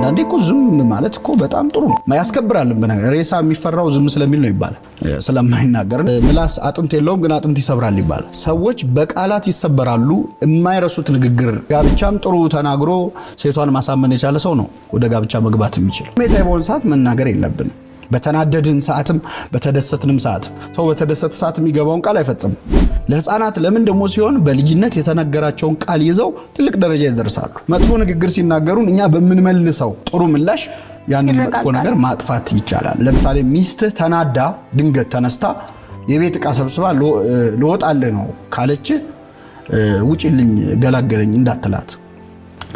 አንዳንዴ እኮ ዝም ማለት እኮ በጣም ጥሩ ነው፣ ያስከብራል። በነገር ሬሳ የሚፈራው ዝም ስለሚል ነው ይባላል፣ ስለማይናገር። ምላስ አጥንት የለውም ግን አጥንት ይሰብራል ይባላል። ሰዎች በቃላት ይሰበራሉ። የማይረሱት ንግግር። ጋብቻም ጥሩ ተናግሮ ሴቷን ማሳመን የቻለ ሰው ነው ወደ ጋብቻ መግባት የሚችል። ስሜታዊ በሆን ሰዓት መናገር የለብንም። በተናደድን ሰዓትም በተደሰትንም ሰዓት ሰው በተደሰተ ሰዓት የሚገባውን ቃል አይፈጽምም። ለሕፃናት ለምን ደግሞ ሲሆን በልጅነት የተነገራቸውን ቃል ይዘው ትልቅ ደረጃ ይደርሳሉ። መጥፎ ንግግር ሲናገሩን እኛ በምንመልሰው ጥሩ ምላሽ ያንን መጥፎ ነገር ማጥፋት ይቻላል። ለምሳሌ ሚስትህ ተናዳ ድንገት ተነስታ የቤት ዕቃ ሰብስባ ልወጣልህ ነው ካለች ውጭልኝ፣ ገላገለኝ እንዳትላት፣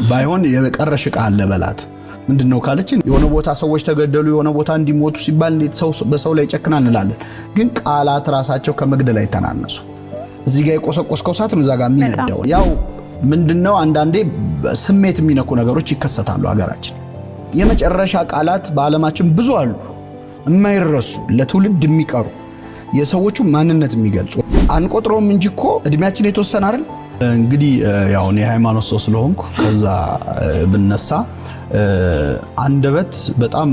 ባይሆን የቀረሽ ዕቃ አለ በላት። ምንድን ነው ካለች የሆነ ቦታ ሰዎች ተገደሉ፣ የሆነ ቦታ እንዲሞቱ ሲባል እንዴት ሰው በሰው ላይ ጨክና እንላለን። ግን ቃላት ራሳቸው ከመግደል አይተናነሱ። እዚህ ጋር የቆሰቆስከው እሳት ነው እዛ ጋር የሚነዳው። ያው ምንድነው አንዳንዴ ስሜት የሚነኩ ነገሮች ይከሰታሉ። ሀገራችን የመጨረሻ ቃላት በዓለማችን ብዙ አሉ፣ የማይረሱ ለትውልድ የሚቀሩ የሰዎቹ ማንነት የሚገልጹ። አንቆጥረውም እንጂ እኮ እድሜያችን የተወሰነ አይደል? እንግዲህ ያው እኔ የሃይማኖት ሰው ስለሆንኩ ከዛ ብነሳ አንደበት በጣም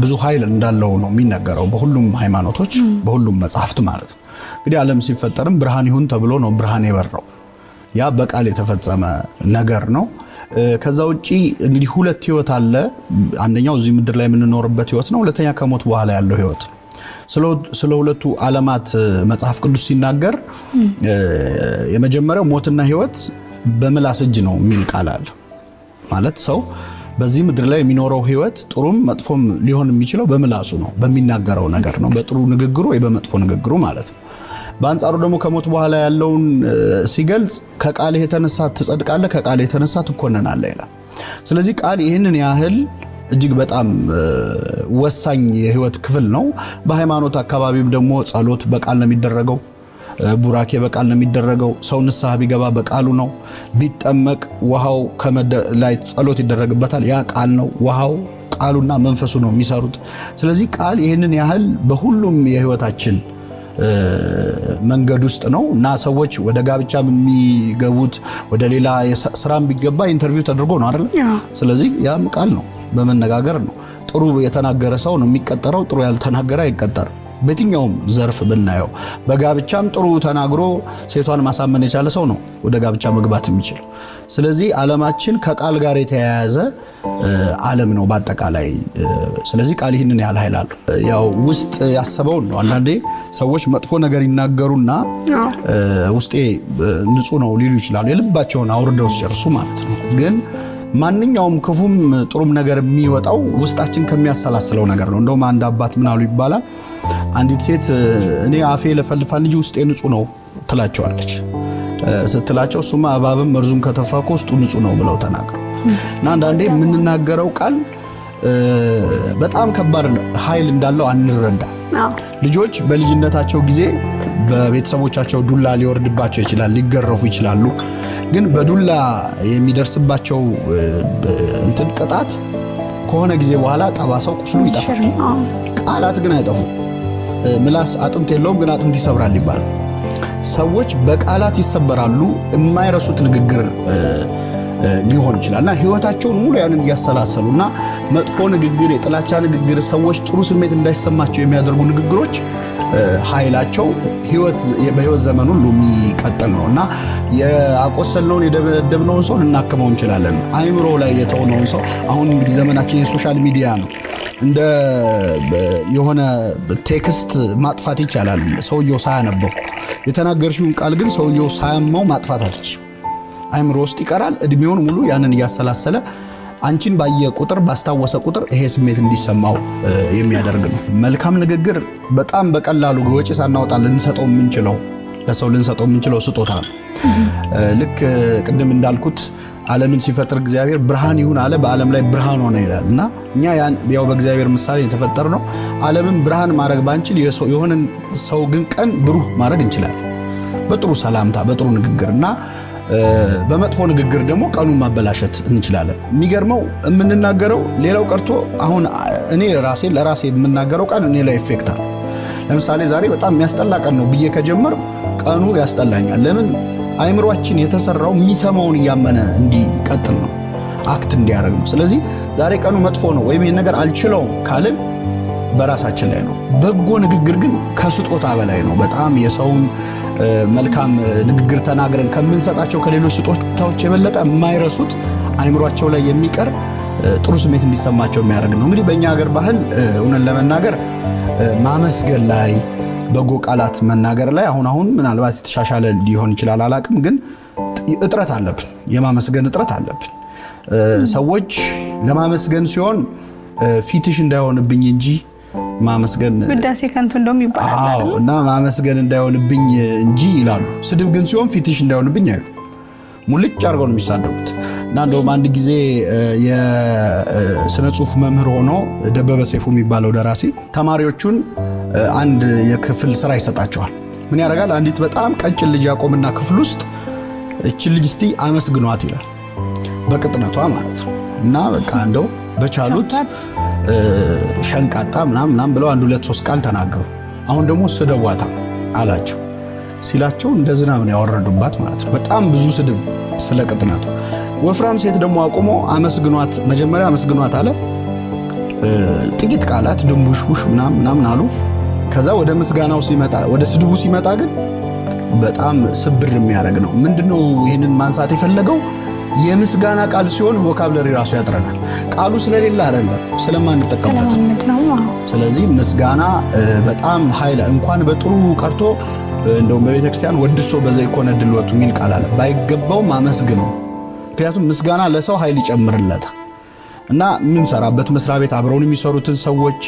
ብዙ ኃይል እንዳለው ነው የሚነገረው በሁሉም ሃይማኖቶች፣ በሁሉም መጽሐፍት ማለት ነው። እንግዲህ ዓለም ሲፈጠርም ብርሃን ይሁን ተብሎ ነው ብርሃን የበራው። ያ በቃል የተፈጸመ ነገር ነው። ከዛ ውጪ እንግዲህ ሁለት ህይወት አለ። አንደኛው እዚህ ምድር ላይ የምንኖርበት ህይወት ነው። ሁለተኛ ከሞት በኋላ ያለው ህይወት ነው። ስለ ሁለቱ ዓለማት መጽሐፍ ቅዱስ ሲናገር የመጀመሪያው ሞትና ህይወት በምላስ እጅ ነው የሚል ቃል አለ። ማለት ሰው በዚህ ምድር ላይ የሚኖረው ህይወት ጥሩም መጥፎም ሊሆን የሚችለው በምላሱ ነው፣ በሚናገረው ነገር ነው፣ በጥሩ ንግግሩ ወይ በመጥፎ ንግግሩ ማለት ነው። በአንጻሩ ደግሞ ከሞት በኋላ ያለውን ሲገልጽ ከቃልህ የተነሳ ትጸድቃለህ፣ ከቃልህ የተነሳ ትኮነናለህ ይላል። ስለዚህ ቃል ይህንን ያህል እጅግ በጣም ወሳኝ የህይወት ክፍል ነው። በሃይማኖት አካባቢም ደግሞ ጸሎት በቃል ነው የሚደረገው። ቡራኬ በቃል ነው የሚደረገው። ሰው ንስሐ ቢገባ በቃሉ ነው። ቢጠመቅ ውሃው ላይ ጸሎት ይደረግበታል። ያ ቃል ነው። ውሃው ቃሉና መንፈሱ ነው የሚሰሩት። ስለዚህ ቃል ይህንን ያህል በሁሉም የህይወታችን መንገድ ውስጥ ነው እና ሰዎች ወደ ጋብቻ የሚገቡት ወደ ሌላ ስራም ቢገባ interview ተደርጎ ነው አይደል? ስለዚህ ያም ቃል ነው፣ በመነጋገር ነው። ጥሩ የተናገረ ሰው ነው የሚቀጠረው፣ ጥሩ ያልተናገረ አይቀጠርም። በየትኛውም ዘርፍ ብናየው በጋብቻም ጥሩ ተናግሮ ሴቷን ማሳመን የቻለ ሰው ነው ወደ ጋብቻ መግባት የሚችለው። ስለዚህ ዓለማችን ከቃል ጋር የተያያዘ ዓለም ነው በአጠቃላይ። ስለዚህ ቃል ይህንን ያህል ኃይል አለው። ያው ውስጥ ያሰበውን ነው። አንዳንዴ ሰዎች መጥፎ ነገር ይናገሩና ውስጤ ንጹሕ ነው ሊሉ ይችላሉ፣ የልባቸውን አውርደው ሲጨርሱ ማለት ነው። ግን ማንኛውም ክፉም ጥሩም ነገር የሚወጣው ውስጣችን ከሚያሰላስለው ነገር ነው። እንደውም አንድ አባት ምን አሉ ይባላል፣ አንዲት ሴት እኔ አፌ ለፈልፋል እንጂ ውስጤ ንጹሕ ነው ትላቸዋለች። ስትላቸው እሱማ እባብም መርዙን ከተፋ እኮ ውስጡ ንጹሕ ነው ብለው ተናግረው እና አንዳንዴ የምንናገረው ቃል በጣም ከባድ ኃይል እንዳለው አንረዳ። ልጆች በልጅነታቸው ጊዜ በቤተሰቦቻቸው ዱላ ሊወርድባቸው ይችላል፣ ሊገረፉ ይችላሉ። ግን በዱላ የሚደርስባቸው እንትን ቅጣት ከሆነ ጊዜ በኋላ ጠባሳው ቁስሉ ይጠፋል። ቃላት ግን አይጠፉም። ምላስ አጥንት የለውም ግን አጥንት ይሰብራል ይባላል። ሰዎች በቃላት ይሰበራሉ። የማይረሱት ንግግር ሊሆን ይችላል እና ህይወታቸውን ሙሉ ያንን እያሰላሰሉ እና መጥፎ ንግግር፣ የጥላቻ ንግግር፣ ሰዎች ጥሩ ስሜት እንዳይሰማቸው የሚያደርጉ ንግግሮች ኃይላቸው በህይወት ዘመን ሁሉ የሚቀጥል ነው እና ያቆሰልነውን የደበደብነውን ሰው ልናክመው እንችላለን። አይምሮ ላይ የተሆነውን ሰው አሁን እንግዲህ ዘመናችን የ social media ነው። እንደ የሆነ text ማጥፋት ይቻላል ሰውየው ሳያነበው። የተናገርሽውን ቃል ግን ሰውየው ሳያመው ማጥፋት አትችይም። አይምሮ ውስጥ ይቀራል። እድሜውን ሙሉ ያንን እያሰላሰለ አንቺን ባየ ቁጥር ባስታወሰ ቁጥር ይሄ ስሜት እንዲሰማው የሚያደርግ ነው። መልካም ንግግር በጣም በቀላሉ ወጪ ሳናወጣ ልንሰጠው የምንችለው ለሰው ልንሰጠው የምንችለው ስጦታ ነው። ልክ ቅድም እንዳልኩት ዓለምን ሲፈጥር እግዚአብሔር ብርሃን ይሁን አለ፣ በዓለም ላይ ብርሃን ሆነ ይላል እና እኛ ያው በእግዚአብሔር ምሳሌ የተፈጠር ነው። ዓለምን ብርሃን ማድረግ ባንችል የሆነን ሰው ግን ቀን ብሩህ ማድረግ እንችላለን፣ በጥሩ ሰላምታ፣ በጥሩ ንግግር እና በመጥፎ ንግግር ደግሞ ቀኑን ማበላሸት እንችላለን። የሚገርመው የምንናገረው ሌላው ቀርቶ አሁን እኔ ራሴ ለራሴ የምናገረው ቃል እኔ ላይ effect አለ። ለምሳሌ ዛሬ በጣም የሚያስጠላ ቀን ነው ብዬ ከጀመር ቀኑ ያስጠላኛል። ለምን? አይምሯችን የተሰራው የሚሰማውን እያመነ እንዲቀጥል ነው፣ act እንዲያደርግ ነው። ስለዚህ ዛሬ ቀኑ መጥፎ ነው ወይም ይህን ነገር አልችለውም ካልን በራሳችን ላይ ነው። በጎ ንግግር ግን ከስጦታ በላይ ነው። በጣም የሰውን መልካም ንግግር ተናግረን ከምንሰጣቸው ከሌሎች ስጦታዎች የበለጠ የማይረሱት አይምሯቸው ላይ የሚቀር ጥሩ ስሜት እንዲሰማቸው የሚያደርግ ነው። እንግዲህ በእኛ ሀገር ባህል እውነት ለመናገር ማመስገን ላይ፣ በጎ ቃላት መናገር ላይ አሁን አሁን ምናልባት የተሻሻለ ሊሆን ይችላል አላቅም፣ ግን እጥረት አለብን። የማመስገን እጥረት አለብን። ሰዎች ለማመስገን ሲሆን ፊትሽ እንዳይሆንብኝ እንጂ ማመስገን ውዳሴ ከንቱ እንደውም ይባላል። አዎ፣ እና ማመስገን እንዳይሆንብኝ እንጂ ይላሉ። ስድብ ግን ሲሆን ፊትሽ እንዳይሆንብኝ አይሉ፣ ሙልጭ አድርገው ነው የሚሳደቡት። እና እንደውም አንድ ጊዜ የስነ ጽሁፍ መምህር ሆኖ ደበበ ሰይፉ የሚባለው ደራሲ ተማሪዎቹን አንድ የክፍል ስራ ይሰጣቸዋል። ምን ያደርጋል? አንዲት በጣም ቀጭን ልጅ ያቆምና ክፍል ውስጥ እችን ልጅ እስቲ አመስግኗት ይላል። በቅጥነቷ ማለት ነው። እና በቃ እንደው በቻሉት ሸንቃጣ ምናምን ምናምን ብለው አንድ ሁለት ሶስት ቃል ተናገሩ። አሁን ደግሞ ስደቧታ አላቸው። ሲላቸው እንደ ዝናብ ነው ያወረዱባት ማለት ነው። በጣም ብዙ ስድብ ስለ ቅጥነቱ። ወፍራም ሴት ደግሞ አቁሞ አመስግኗት፣ መጀመሪያ አመስግኗት አለ። ጥቂት ቃላት ድንቡሽቡሽ ምናምን ምናምን አሉ። ከዛ ወደ ምስጋናው ሲመጣ፣ ወደ ስድቡ ሲመጣ ግን በጣም ስብር የሚያደርግ ነው። ምንድነው ይህንን ማንሳት የፈለገው? የምስጋና ቃል ሲሆን vocabulary ራሱ ያጥረናል። ቃሉ ስለሌለ አይደለም፣ ስለማንጠቀምበት ነው። ስለዚህ ምስጋና በጣም ኃይል፣ እንኳን በጥሩ ቀርቶ እንደውም በቤተክርስቲያን ወድሶ በዘኢኮነ ድልወቱ የሚል ቃል አለ። ባይገባው ማመስግነው። ምክንያቱም ምስጋና ለሰው ኃይል ይጨምርለታል። እና የምንሰራበት መስሪያ ቤት አብረውን የሚሰሩትን ሰዎች፣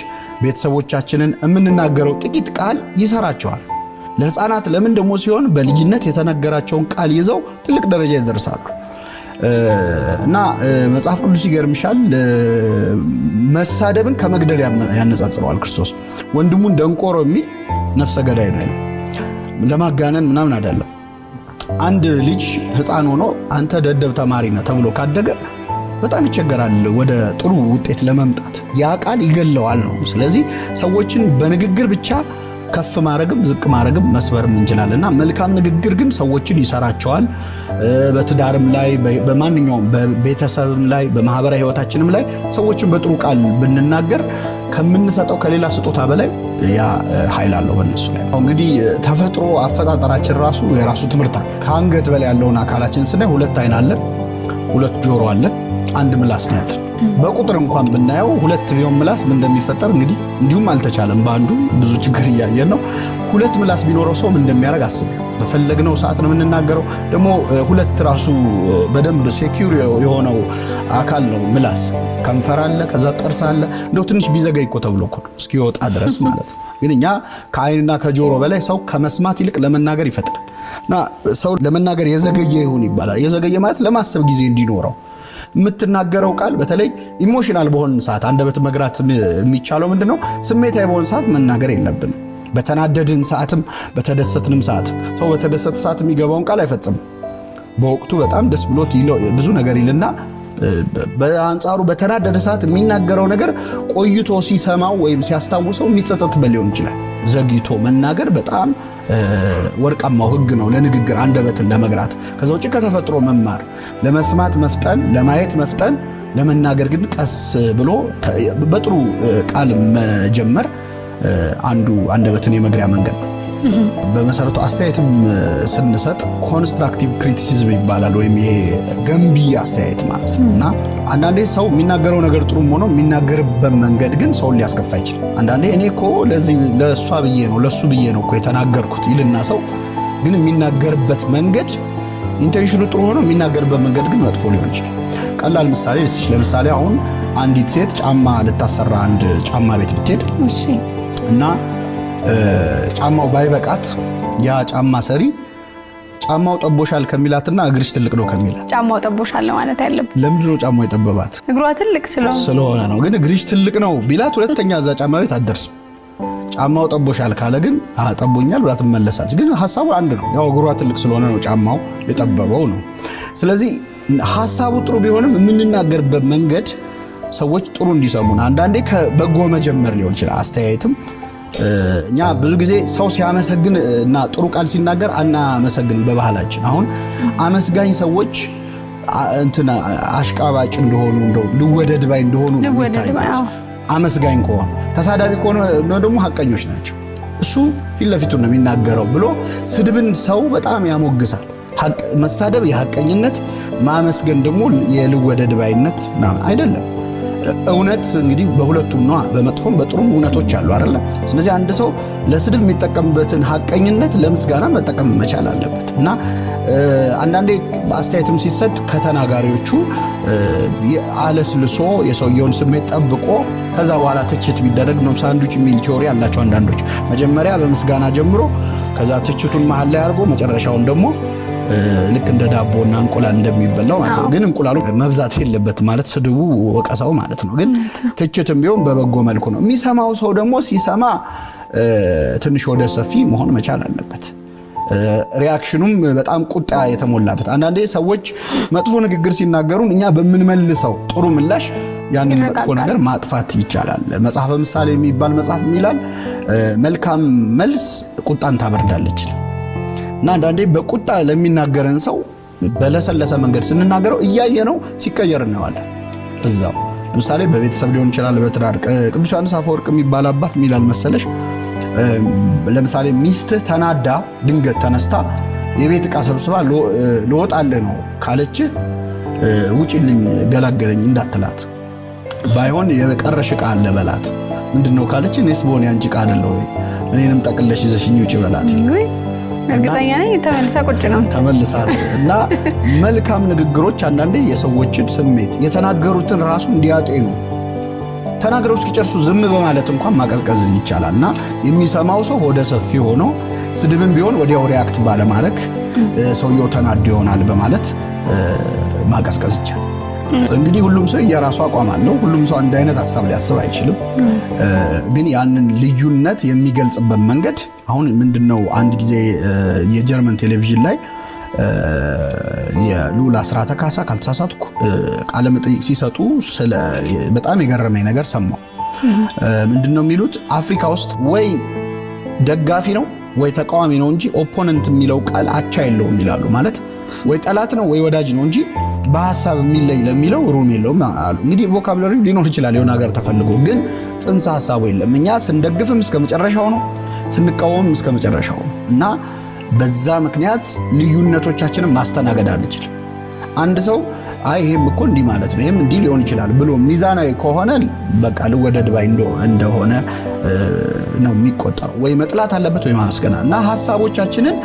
ቤተሰቦቻችንን የምንናገረው ጥቂት ቃል ይሰራቸዋል። ለህፃናት ለምን ደግሞ ሲሆን በልጅነት የተነገራቸውን ቃል ይዘው ትልቅ ደረጃ ይደርሳሉ። እና መጽሐፍ ቅዱስ ይገርምሻል፣ መሳደብን ከመግደል ያነጻጽረዋል ክርስቶስ። ወንድሙን ደንቆሮ የሚል ነፍሰ ገዳይ ነው ያለው። ለማጋነን ምናምን አይደለም። አንድ ልጅ ህፃን ሆኖ አንተ ደደብ ተማሪ ነህ ተብሎ ካደገ በጣም ይቸገራል ወደ ጥሩ ውጤት ለመምጣት። ያ ቃል ይገለዋል ነው። ስለዚህ ሰዎችን በንግግር ብቻ ከፍ ማድረግም ዝቅ ማድረግም መስበርም እንችላለን። እና መልካም ንግግር ግን ሰዎችን ይሰራቸዋል። በትዳርም ላይ፣ በማንኛውም በቤተሰብም ላይ፣ በማህበራዊ ህይወታችንም ላይ ሰዎችን በጥሩ ቃል ብንናገር ከምንሰጠው ከሌላ ስጦታ በላይ ያ ኃይል አለው በእነሱ ላይ። እንግዲህ ተፈጥሮ አፈጣጠራችን ራሱ የራሱ ትምህርት አለ። ከአንገት በላይ ያለውን አካላችን ስናይ ሁለት አይን አለን፣ ሁለት ጆሮ አለን፣ አንድ ምላስ ነው ያለን። በቁጥር እንኳን ብናየው ሁለት ቢሆን ምላስ ምን እንደሚፈጠር እንግዲህ እንዲሁም አልተቻለም። በአንዱ ብዙ ችግር እያየን ነው። ሁለት ምላስ ቢኖረው ሰው ምን እንደሚያደርግ አስብ። በፈለግነው ሰዓት ነው የምንናገረው። ደግሞ ሁለት ራሱ በደንብ secure የሆነው አካል ነው ምላስ። ከንፈር አለ፣ ከዛ ጥርስ አለ። እንደው ትንሽ ቢዘገይ እኮ ተብሎ እኮ ነው እስኪወጣ ድረስ ማለት ነው። ግን እኛ ከአይንና ከጆሮ በላይ ሰው ከመስማት ይልቅ ለመናገር ይፈጥናል። እና ሰው ለመናገር የዘገየ ይሁን ይባላል። የዘገየ ማለት ለማሰብ ጊዜ እንዲኖረው፣ የምትናገረው ቃል በተለይ emotional በሆን ሰዓት አንደበት መግራት የሚቻለው ምንድነው? ስሜታዊ በሆን ሰዓት መናገር የለብንም። በተናደድን ሰዓትም በተደሰትንም ሰዓት፣ ሰው በተደሰተ ሰዓት የሚገባውን ቃል አይፈጽምም። በወቅቱ በጣም ደስ ብሎት ብዙ ነገር ይልና በአንጻሩ በተናደደ ሰዓት የሚናገረው ነገር ቆይቶ ሲሰማው ወይም ሲያስታውሰው የሚጸጸትበት ሊሆን ይችላል። ዘግይቶ መናገር በጣም ወርቃማው ሕግ ነው ለንግግር አንደበትን ለመግራት። ከዛ ውጭ ከተፈጥሮ መማር፣ ለመስማት መፍጠን፣ ለማየት መፍጠን፣ ለመናገር ግን ቀስ ብሎ በጥሩ ቃል መጀመር አንዱ አንደበትን የመግሪያ መንገድ ነው። በመሰረቱ አስተያየትም ስንሰጥ constructive criticism ይባላል፣ ወይም ይሄ ገንቢ አስተያየት ማለት ነው። እና አንዳንዴ ሰው የሚናገረው ነገር ጥሩም ሆኖ የሚናገርበት መንገድ ግን ሰውን ሊያስከፋ ይችላል። አንዳንዴ እኔ እኮ ለዚህ ለእሷ ብዬ ነው፣ ለእሱ ብዬ ነው እኮ የተናገርኩት ይልና ሰው ግን የሚናገርበት መንገድ intention ኑ ጥሩ ሆኖ የሚናገርበት መንገድ ግን መጥፎ ሊሆን ይችላል። ቀላል ምሳሌ ልስጥሽ። ለምሳሌ አሁን አንዲት ሴት ጫማ ልታሰራ አንድ ጫማ ቤት ብትሄድ እና ጫማው ባይበቃት ያ ጫማ ሰሪ ጫማው ጠቦሻል ከሚላትና እግርሽ ትልቅ ነው ከሚላት ጫማው ጠቦሻል ማለት ያለብን። ለምንድን ነው ጫማው የጠበባት? እግሯ ትልቅ ስለሆነ ነው። ግን እግርሽ ትልቅ ነው ቢላት ሁለተኛ እዛ ጫማ ቤት አትደርስም። ጫማው ጠቦሻል ካለ ግን ጠቦኛል ብላ ትመለሳለች። ግን ሀሳቡ አንድ ነው። ያው እግሯ ትልቅ ስለሆነ ነው ጫማው የጠበበው ነው። ስለዚህ ሀሳቡ ጥሩ ቢሆንም የምንናገርበት መንገድ ሰዎች ጥሩ እንዲሰሙን አንዳንዴ ከበጎ መጀመር ሊሆን ይችላል። አስተያየትም እኛ ብዙ ጊዜ ሰው ሲያመሰግን እና ጥሩ ቃል ሲናገር አናመሰግንም በባህላችን። አሁን አመስጋኝ ሰዎች እንትን አሽቃባጭ እንደሆኑ፣ እንደው ልወደድ ባይ እንደሆኑ ነው የሚታዩት። አመስጋኝ ከሆኑ፣ ተሳዳቢ ከሆነ ደግሞ ሀቀኞች ናቸው። እሱ ፊት ለፊቱ ነው የሚናገረው ብሎ ስድብን ሰው በጣም ያሞግሳል። መሳደብ የሀቀኝነት፣ ማመስገን ደግሞ የልወደድ ባይነት ምናምን አይደለም። እውነት እንግዲህ በሁለቱም ነዋ፣ በመጥፎም በጥሩም እውነቶች አሉ አይደለ? ስለዚህ አንድ ሰው ለስድብ የሚጠቀምበትን ሀቀኝነት ለምስጋና መጠቀም መቻል አለበት። እና አንዳንዴ አስተያየትም ሲሰጥ ከተናጋሪዎቹ አለስልሶ የሰውየውን ስሜት ጠብቆ ከዛ በኋላ ትችት ቢደረግ ነው። ሳንዱች የሚል theory አላቸው አንዳንዶች። መጀመሪያ በምስጋና ጀምሮ ከዛ ትችቱን መሀል ላይ አድርጎ መጨረሻውን ደግሞ ልክ እንደ ዳቦና እንቁላል እንደሚበላው ማለት ነው። ግን እንቁላሉ መብዛት የለበትም ማለት ስድቡ፣ ወቀሳው ማለት ነው። ግን ትችትም ቢሆን በበጎ መልኩ ነው። የሚሰማው ሰው ደግሞ ሲሰማ ትንሽ ወደ ሰፊ መሆን መቻል አለበት። Reaction ኑም በጣም ቁጣ የተሞላበት፣ አንዳንዴ ሰዎች መጥፎ ንግግር ሲናገሩን እኛ በምንመልሰው ጥሩ ምላሽ ያንን መጥፎ ነገር ማጥፋት ይቻላል። መጽሐፈ ምሳሌ የሚባል መጽሐፍ ይላል፣ መልካም መልስ ቁጣን ታበርዳለች። እና አንዳንዴ በቁጣ ለሚናገረን ሰው በለሰለሰ መንገድ ስንናገረው እያየ ነው ሲቀየር እናየዋለን። እዛው ለምሳሌ በቤተሰብ ሊሆን ይችላል፣ በትዳር። ቅዱስ ዮሐንስ አፈወርቅ የሚባል አባት ሚላል መሰለሽ፣ ለምሳሌ ሚስትህ ተናዳ ድንገት ተነስታ የቤት ዕቃ ሰብስባ ልወጣልህ ነው ካለችህ ውጭልኝ ገላገለኝ እንዳትላት፣ ባይሆን የቀረሽ ዕቃ አለ በላት። ምንድን ነው ካለች፣ እኔስ በሆነ ያንቺ ዕቃ አይደለ ወይ፣ እኔንም ጠቅለሽ ይዘሽኝ ውጭ በላት። እርግጠኛ ነኝ ተመልሳ ቁጭ ነው። ተመልሳ። እና መልካም ንግግሮች አንዳንዴ የሰዎችን ስሜት የተናገሩትን ራሱ እንዲያጤኑ፣ ተናግረው እስኪጨርሱ ዝም በማለት እንኳን ማቀዝቀዝ ይቻላል። እና የሚሰማው ሰው ሆደ ሰፊ ሆኖ ስድብም ቢሆን ወዲያው react ባለማድረግ፣ ሰውየው ተናዶ ይሆናል በማለት ማቀዝቀዝ ይቻላል። እንግዲህ ሁሉም ሰው የራሱ አቋም አለው። ሁሉም ሰው አንድ አይነት ሀሳብ ሊያስብ አይችልም። ግን ያንን ልዩነት የሚገልጽበት መንገድ አሁን ምንድነው? አንድ ጊዜ የጀርመን ቴሌቪዥን ላይ የልዑል አስራተ ካሳ ካልተሳሳትኩ ቃለ መጠይቅ ሲሰጡ በጣም የገረመኝ ነገር ሰማሁ። ምንድነው የሚሉት? አፍሪካ ውስጥ ወይ ደጋፊ ነው ወይ ተቃዋሚ ነው እንጂ opponent የሚለው ቃል አቻ የለውም ይላሉ። ማለት ወይ ጠላት ነው ወይ ወዳጅ ነው እንጂ በሀሳብ የሚለይ ለሚለው room የለውም አሉ። እንግዲህ vocabulary ሊኖር ይችላል የሆነ ሀገር ተፈልጎ፣ ግን ጽንሰ ሀሳቡ የለም። እኛ ስንደግፍም እስከ መጨረሻው ነው፣ ስንቃወምም እስከ መጨረሻው ነው። እና በዛ ምክንያት ልዩነቶቻችንን ማስተናገድ አንችልም። አንድ ሰው አይ ይሄም እኮ እንዲህ ማለት ነው፣ ይሄም እንዲህ ሊሆን ይችላል ብሎ ሚዛናዊ ከሆነ በቃ ልወደድ ባይ እንደሆነ ነው የሚቆጠረው። ወይ መጥላት አለበት ወይ ማመስገን። እና ሀሳቦቻችንን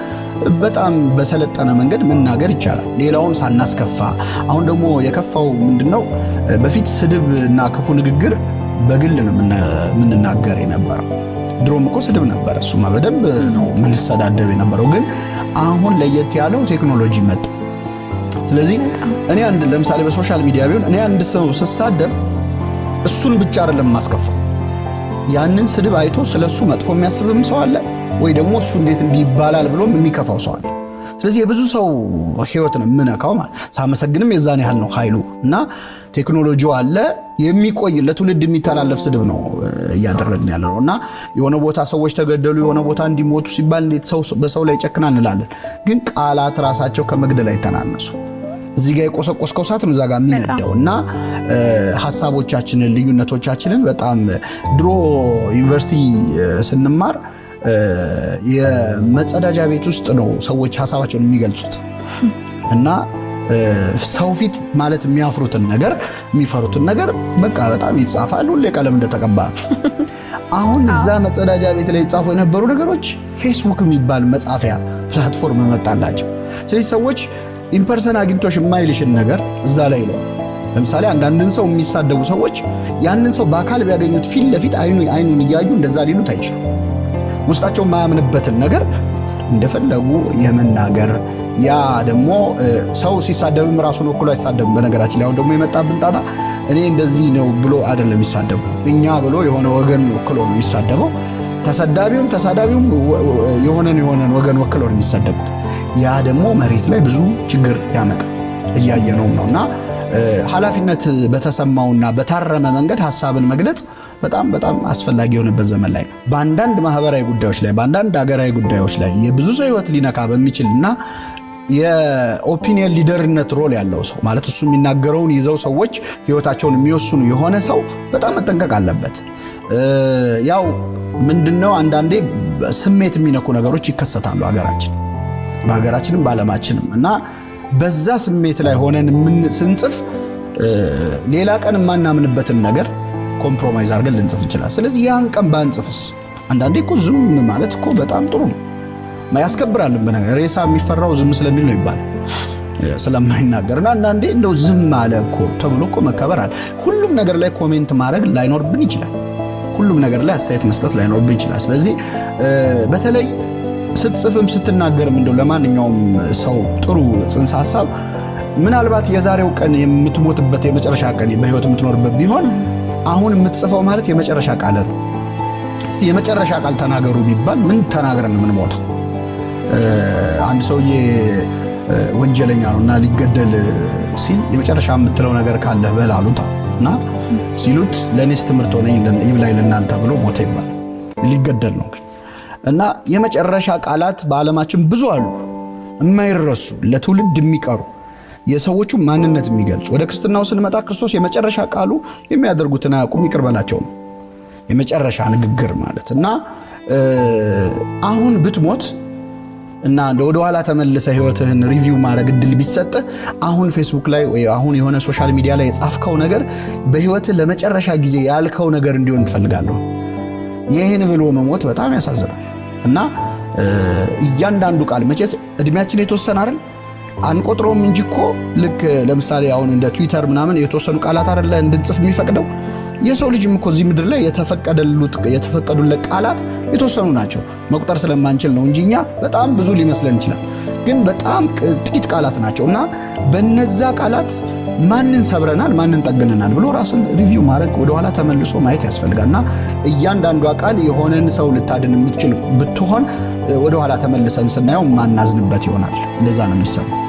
በጣም በሰለጠነ መንገድ መናገር ይቻላል፣ ሌላውን ሳናስከፋ። አሁን ደግሞ የከፋው ምንድነው? በፊት ስድብ እና ክፉ ንግግር በግል ነው የምንናገር የነበረው። ድሮም እኮ ስድብ ነበረ፣ እሱማ በደንብ ነው የምንሰዳደብ የነበረው። ግን አሁን ለየት ያለው ቴክኖሎጂ መጣ። ስለዚህ እኔ አንድ ለምሳሌ በ social media ቢሆን እኔ አንድ ሰው ስሳደብ እሱን ብቻ አይደለም የማስከፋው። ያንን ስድብ አይቶ ስለሱ መጥፎ የሚያስብም ሰው አለ፣ ወይ ደግሞ እሱ እንዴት እንዲህ ይባላል ብሎም የሚከፋው ሰው አለ። ስለዚህ የብዙ ሰው ህይወት ነው የምነካው ማለት። ሳመሰግንም የዛን ያህል ነው ኃይሉ። እና ቴክኖሎጂው አለ፣ የሚቆይ ለትውልድ የሚተላለፍ ስድብ ነው እያደረግን ያለ ነው። እና የሆነ ቦታ ሰዎች ተገደሉ፣ የሆነ ቦታ እንዲሞቱ ሲባል እንዴት ሰው በሰው ላይ ጨክና እንላለን። ግን ቃላት ራሳቸው ከመግደል አይተናነሱ። እዚህ ጋር የቆሰቆስከው እሳት ነው እዛ ጋር የሚነደው። እና ሀሳቦቻችንን፣ ልዩነቶቻችንን በጣም፣ ድሮ ዩኒቨርሲቲ ስንማር የመጸዳጃ ቤት ውስጥ ነው ሰዎች ሀሳባቸውን የሚገልጹት። እና ሰው ፊት ማለት የሚያፍሩትን ነገር፣ የሚፈሩትን ነገር በቃ በጣም ይጻፋል። ሁሌ ቀለም እንደተቀባ ነው። አሁን እዛ መጸዳጃ ቤት ላይ ይጻፉ የነበሩ ነገሮች ፌስቡክ የሚባል መጻፊያ platform መጣላቸው። ስለዚህ ሰዎች in person አግኝቶሽ የማይልሽን ነገር እዛ ላይ ይለዋል። ለምሳሌ አንዳንድን ሰው የሚሳደቡ ሰዎች ያንን ሰው በአካል ቢያገኙት ፊት ለፊት አይኑ አይኑን እያዩ እንደዛ ሊሉት አይችሉም። ውስጣቸው የማያምንበትን ነገር እንደፈለጉ የመናገር፣ ያ ደግሞ ሰው ሲሳደብም ራሱን ወክሎ አይሳደብም። በነገራችን ላይ አሁን ደግሞ የመጣብን ጣጣ እኔ እንደዚህ ነው ብሎ አይደለም የሚሳደቡ፣ እኛ ብሎ የሆነ ወገን ወክሎ ነው የሚሳደበው። ተሰዳቢውም ተሳዳቢውም የሆነን የሆነን ወገን ወክሎ ነው የሚሳደቡት። ያ ደግሞ መሬት ላይ ብዙ ችግር ያመጣል፣ እያየነውም ነው። እና ኃላፊነት በተሰማውና በታረመ መንገድ ሀሳብን መግለጽ በጣም በጣም አስፈላጊ የሆነበት ዘመን ላይ ነው። በአንዳንድ ማህበራዊ ጉዳዮች ላይ፣ በአንዳንድ ሀገራዊ ጉዳዮች ላይ የብዙ ሰው ህይወት ሊነካ በሚችል እና የ opinion leader ነት role ያለው ሰው፣ ማለት እሱ የሚናገረውን ይዘው ሰዎች ህይወታቸውን የሚወስኑ የሆነ ሰው በጣም መጠንቀቅ አለበት። ያው ምንድነው፣ አንዳንዴ ስሜት የሚነኩ ነገሮች ይከሰታሉ በሀገራችንም በዓለማችንም። እና በዛ ስሜት ላይ ሆነን ስንጽፍ ሌላ ቀን የማናምንበትን ነገር compromise አድርገን ልንጽፍ እንችላለን። ስለዚህ ያን ቀን ባንጽፍስ? አንዳንዴ እኮ ዝም ማለት እኮ በጣም ጥሩ ነው፣ ያስከብራል። በነገር ሬሳ የሚፈራው ዝም ስለሚል ነው ይባላል፣ ስለማይናገር። እና አንዳንዴ እንደው ዝም አለ እኮ ተብሎ እኮ መከበር አለ። ሁሉም ነገር ላይ comment ማድረግ ላይኖርብን ይችላል። ሁሉም ነገር ላይ አስተያየት መስጠት ላይኖርብን ይችላል። ስለዚህ በተለይ ስትጽፍም ስትናገርም እንደው ለማንኛውም ሰው ጥሩ ጽንሰ ሀሳብ፣ ምናልባት የዛሬው ቀን የምትሞትበት የመጨረሻ ቀን በህይወት የምትኖርበት ቢሆን አሁን የምትጽፈው ማለት የመጨረሻ ቃል ነው። እስቲ የመጨረሻ ቃል ተናገሩ ቢባል ምን ተናግረን ነው የምንሞተው? አንድ ሰውዬ ወንጀለኛ ነው እና ሊገደል ሲል የመጨረሻ የምትለው ነገር ካለ በል አሉት። እና ሲሉት ለእኔስ ትምህርት ሆነኝ፣ ይብላኝ ለእናንተ ብሎ ሞተ ይባላል። ሊገደል ነው ግን። እና የመጨረሻ ቃላት በዓለማችን ብዙ አሉ፣ የማይረሱ፣ ለትውልድ የሚቀሩ፣ የሰዎቹ ማንነት የሚገልጹ። ወደ ክርስትናው ስንመጣ ክርስቶስ የመጨረሻ ቃሉ የሚያደርጉትን አያውቁም ይቅር በላቸው ነው። የመጨረሻ ንግግር ማለት። እና አሁን ብትሞት እና ወደ ኋላ ተመልሰህ ህይወትህን review ማድረግ እድል ቢሰጥህ አሁን ፌስቡክ ላይ ወይ አሁን የሆነ social media ላይ የጻፍከው ነገር በህይወትህ ለመጨረሻ ጊዜ ያልከው ነገር እንዲሆን ትፈልጋለህ? ይህን ብሎ መሞት በጣም ያሳዝናል። እና እያንዳንዱ ቃል፣ መቼስ እድሜያችን የተወሰነ አይደል? አንቆጥረውም እንጂ እኮ ልክ ለምሳሌ አሁን እንደ ትዊተር ምናምን የተወሰኑ ቃላት አይደለ እንድንጽፍ የሚፈቅደው? የሰው ልጅም እኮ እዚህ ምድር ላይ የተፈቀዱለት ቃላት የተወሰኑ ናቸው። መቁጠር ስለማንችል ነው እንጂ እኛ በጣም ብዙ ሊመስለን ይችላል። ግን በጣም ጥቂት ቃላት ናቸው። እና በነዛ ቃላት ማንን ሰብረናል፣ ማንን ጠግነናል ብሎ ራስን review ማድረግ፣ ወደኋላ ተመልሶ ማየት ያስፈልጋል። እና እያንዳንዷ ቃል የሆነን ሰው ልታድን የምትችል ብትሆን ወደኋላ ተመልሰን ስናየው ማናዝንበት ይሆናል። እንደዛ ነው የሚሰማው።